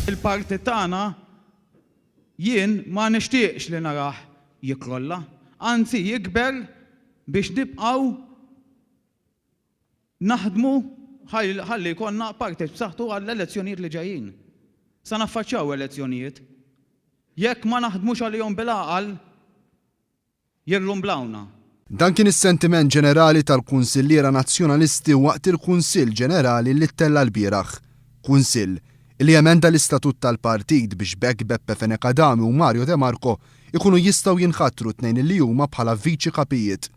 Il-partit tagħna jien ma nixtieqx li narah jikkrolla, anzi jikber biex nibqgħu naħdmu ħalli jkollna partit b'saħħtu għall-elezzjonijiet li ġejjin. Sa naffaċċjaw elezzjonijiet. Jekk ma naħdmux għalihom bil-għaqal, jirrumblawna. Dan kien is-sentiment ġenerali tal-Kunsilliera Nazzjonalisti waqt il-Kunsill Ġenerali li ttella' lbieraħ. Kunsill li emenda l-istatut tal-partit biex b'hekk Beppe Fenech Adami u Mario De Marco jkunu jistgħu jinħatru t-tnejn li huma bħala Viċi Kapijiet.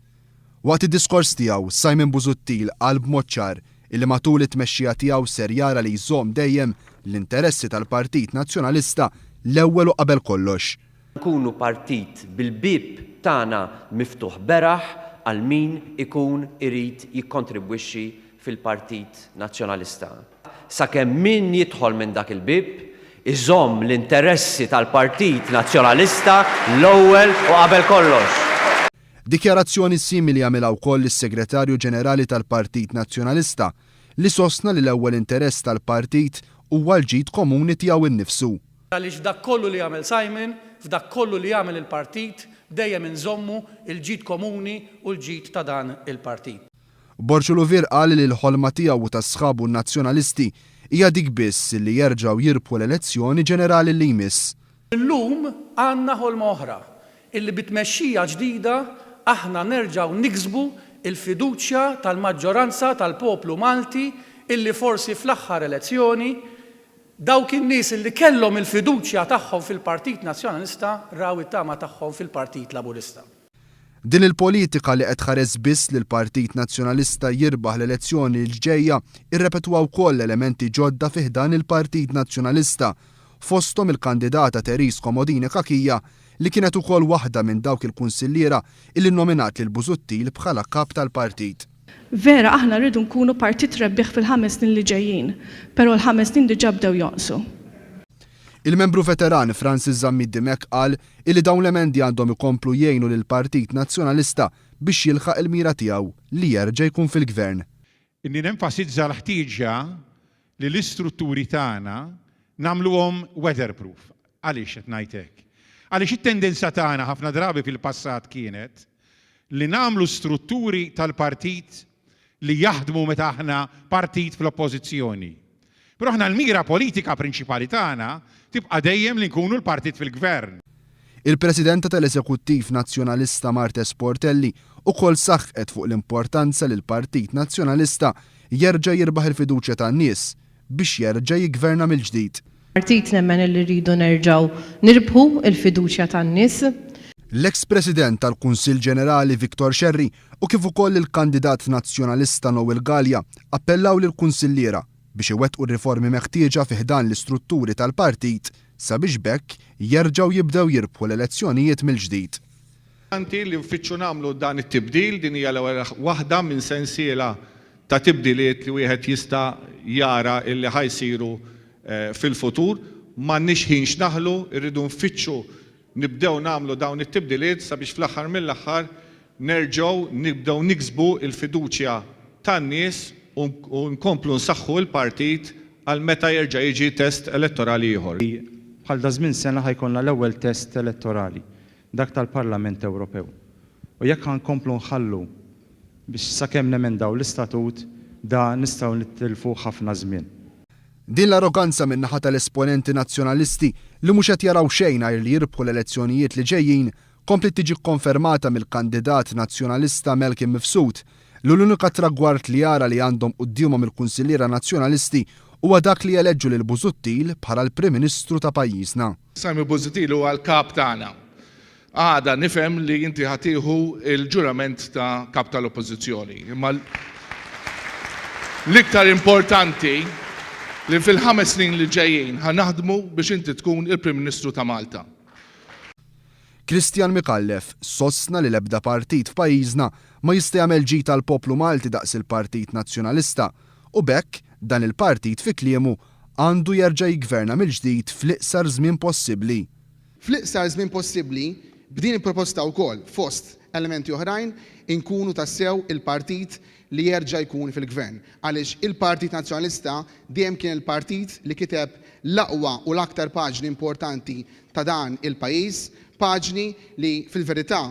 Waqt id-diskors tiegħu, Simon Busuttil qal b'mod ċar illi matul it-tmexxija tiegħu ser jara li jżomm dejjem l-interessi tal-Partit Nazzjonalista l-ewwel u qabel kollox. Nkunu partit bil-bieb tagħna miftuħ beraħ għal min ikun irid jikkontribwixxi fil-Partit Nazzjonalista. Sakemm min jidħol minn dak il-bieb iżomm l-interessi tal-Partit Nazzjonalista l-ewwel u qabel kollox. Dikjarazzjoni simili għamilha wkoll is-Segretarju Ġenerali tal-Partit Nazzjonalista li sostna li l-ewwel interess tal-partit huwa l-ġid komuni tiegħu nnifsu. Għaliex f'dak kollu li jagħmel Simon, f'dak kollu li jagħmel il-partit, dejjem inżommu l-ġid komuni u l-ġid ta' dan il-partit. Borg Uluvier qal li l-ħolma tiegħu u ta' sħabu n-Nazzjonalisti hija dik biss li jerġgħu jirbħu l-elezzjoni ġenerali li jmiss. Illum għandna ħolma oħra, illi bi tmexxija ġdida aħna nerġgħu niksbu l-fiduċja tal-maġġoranza tal-poplu Malti illi forsi fl-aħħar elezzjoni dawk in-nies illi kellhom il-fiduċja tagħhom fil-Partit Nazzjonalista raw it-tama tagħhom fil-Partit Laburista. Din il-politika li qed tħares biss li l-Partit Nazzjonalista jirbaħ l-elezzjoni l-ġejja irrepetuha wkoll elementi ġodda fi ħdan il-Partit Nazzjonalista, fosthom il-kandidata Therese Comodini Cachia li kienet ukoll waħda minn dawk il-kunsilliera illi nnominat lil Busuttil bħala kap tal-partit. Vera aħna rridu nkunu partit rebbieħ fil-ħames snin li ġejjin, però l-ħames snin diġà bdew jonqsu. Il-membru veteran Francis Zammit Dimech qal illi dawn l-emendi għandhom ikomplu jgħinu lill-Partit Nazzjonalista biex jilħaq il-mira tiegħu li jerġa' jkun fil-Gvern. Inni nenfasizza l-ħtieġa li l-istrutturi tagħna nagħmluhom weatherproof. Għaliex qed ngħid hekk? Għaliex it-tendenza tagħna ħafna drabi fil-passat kienet li nagħmlu strutturi tal-partit li jaħdmu meta aħna partit fl-oppożizzjoni. Però aħna l-mira politika prinċipali tagħna tibqa' dejjem li nkunu l-partit fil-gvern. Il-Presidenta tal-Eżekuttiv Nazzjonalista Marthese Portelli ukoll saħqet fuq l-importanza li l-Partit Nazzjonalista jerġa' jirbaħ il-fiduċja tan-nies biex jerġa' jiggverna mill-ġdid. Partit nemmen li rridu nerġgħu nirbħu l-fiduċja tan-nies. L-eks President tal-Kunsill Ġenerali Victor Scerri u kif ukoll il-kandidat Nazzjonalista Noel Galea appellaw lill-kunsilliera biex iwettqu r-riformi meħtieġa fi ħdan l-istrutturi tal-partit sabiex b'hekk jerġgħu jibdew jirbħu l-elezzjonijiet mill-ġdid. Importanti li nfittxu nagħmlu dan it-tibdil, din hija l-ewwel waħda minn sensiela ta' tibdiliet li wieħed jista' jara illi ħa jsiru fil-futur. M'għandniex ħin x'naħlu, irridu nfittxu nibdew nagħmlu dawn it-tibdiliet sabiex fl-aħħar mill-aħħar nerġgħu nibdew niksbu l-fiduċja tan-nies u nkomplu nsaħħu l-partit għal meta jerġa' jiġi test elettorali ieħor. Bħal daż-żmien sena ħa jkollna l-ewwel test elettorali. Dak tal-Parlament Ewropew. U jekk ħa nkomplu nħallu biex sakemm nemendaw l-istatut da nistgħu nittilfu ħafna żmien. Din l-arroganza min-naħa tal-esponenti Nazzjonalisti li mhux qed jaraw xejn għajr li jirbħu l-elezzjonijiet li ġejjin kompliet tiġi kkonfermata mill-kandidat Nazzjonalista Malcolm Mifsud li l-unika tragward li jara li għandhom quddiemhom il-kunsilliera Nazzjonalisti huwa dak li jeleġġu lil Busuttil bħala l-Prim Ministru ta' pajjiżna. Simon Busuttil huwa l-Kap tagħna. Għada nifhem li inti ħa tieħu l-ġurament ta' Kap tal-Oppożizzjoni. Imma l-iktar importanti li fil-ħames snin li ġejjin ħa naħdmu biex inti tkun il-Prim Ministru ta' Malta. Christian Micallef sostna li l-ebda partit f'pajjiżna ma jista' jagħmel ġid għall-poplu Malti daqs il-Partit Nazzjonalista u b'hekk dan il-partit fi kliemu għandu jerġa' jiggverna mill-ġdid fl-iqsar żmien possibbli. Fl-iqsar żmien possibbli, b'din il-proposta wkoll, fost. elementi oħrajn, inkunu tassew il-partit li jerġa' jkun fil-Gvern. Għaliex il-Partit Nazzjonalista dejjem kien il-partit li kiteb l-aqwa u l-aktar paġni importanti ta' dan il-pajjiż, paġni li fil-verità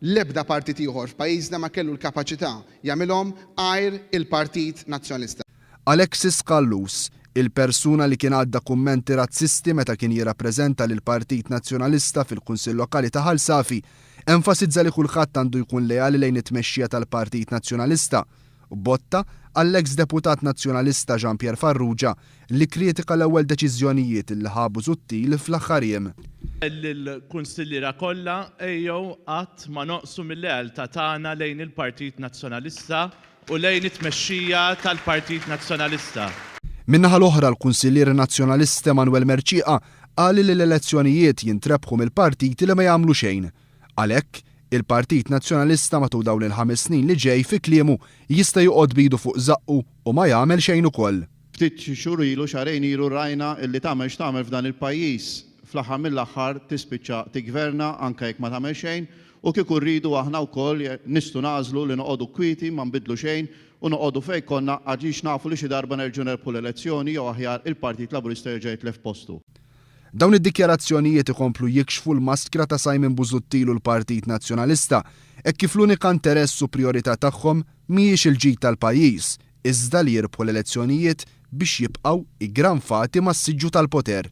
l-ebda partit ieħor f'pajjiżna ma kellu l-kapaċità jagħmilhom għajr il-Partit Nazzjonalista. Alexis Callus, il-persuna li kien għadda kummenti razzisti meta kien jirrappreżenta lill-Partit Nazzjonalista fil-Kunsill Lokali ta' Ħal Safi, enfasizza li kulħadd għandu jkun leali lejn it-tmexxija tal-Partit Nazzjonalista. Botta għall-eks Deputat Nazzjonalista Jean Pierre Farrugia li kkritika l-ewwel deċiżjonijiet li ħa Busuttil fl-aħħar jiem. Lill-Kunsilliera kollha, ejjew qatt ma noqsu mil-lealtà tagħna lejn il-Partit Nazzjonalista u lejn it-tmexxija tal-Partit Nazzjonalista. Min-naħa l-oħra l-Kunsillier Nazzjonalista Emanuel Mercieca qal li l-elezzjonijiet jintrebħu mill-partiti li ma jagħmlu xejn. Għalhekk, il-Partit Nazzjonalista matul dawn il-ħames snin li ġej fi kliemu jista' joqgħod b'idu fuq żaqqu u ma jagħmel xejn ukoll. Ftit xhur ilu, xahrejn ilu rajna illi tagħmel x'tagħmel f'dan il-pajjiż, fl-aħħar mill-aħħar tispiċċa tiggverna anke jekk ma tagħmel xejn u kieku rridu aħna wkoll nistgħu nagħżlu li noqogħdu kwieti ma nbiddlu xejn u noqogħdu fejn konna għaliex nafu li xi darba nerġgħu nerbħu l-elezzjoni jew aħjar il-Partit Laburista jerġa' jitlef postu. Dawn id-dikjarazzjonijiet ikomplu jikxfu l-maskra ta' Simon Busuttil u l-Partit Nazzjonalista, hekk kif l-unika interess u prijorità tagħhom mhijiex il-ġid tal-pajjiż, iżda li jirbħu l-elezzjonijiet biex jibqgħu iggranfati mas-siġġu tal-poter.